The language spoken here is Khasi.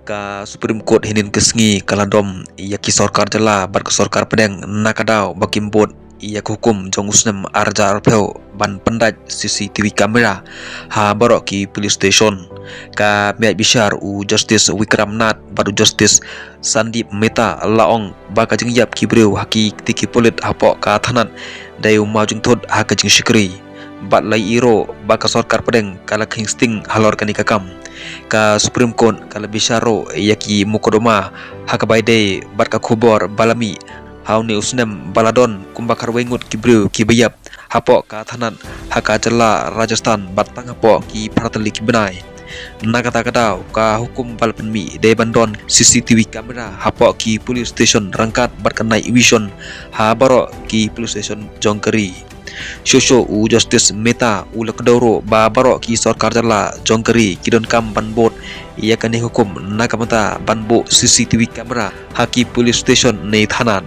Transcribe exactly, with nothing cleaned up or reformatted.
Ka Supreme Court hynnin ka sngi ka la dom ïa ki sorkar jylla bad ka sorkar pdeng na ka daw ba kim bud ïa ka hukum jong u snem ar hajar arphew ban pyndait C C T V camera ha baroh ki police station. Ka miat bishar u Justice Vikram Nath bad u Justice Sandeep Mehta la ong ba ka jingïap ki briew ha ki kti ki pulit hapoh ka thanat dei u mawjingthut ha ka jingshakri. Bad la ïohi ruh ba ka sorkar pdeng ka la kheiñ sting halor kane ka kam. Ka Supreme Court ka la bishar ruh ïa ki mukotduma ha kaba ïadei bad ka khubor ba la mih ha une u snem ba la don kumba khatwei ngut ki briew kiba ïap hapoh ka thanat ha ka jylla Rajasthan bad tang hapoh ki phra tylli ki bnai. Na kata ka daw ka hukum ba la pynmih dei ban don C C T V camera hapoh ki police station ryngkat bad ka night vision ha baroh ki police station jong ka ri. Shuh shuh u Justice Mehta u la kdew ruh ba baroh ki sorkar jylla jong ka ri ki donkam ban bud ïa kane ka hukum na ka bynta ban buh C C T V camera ha ki police station ne thanat.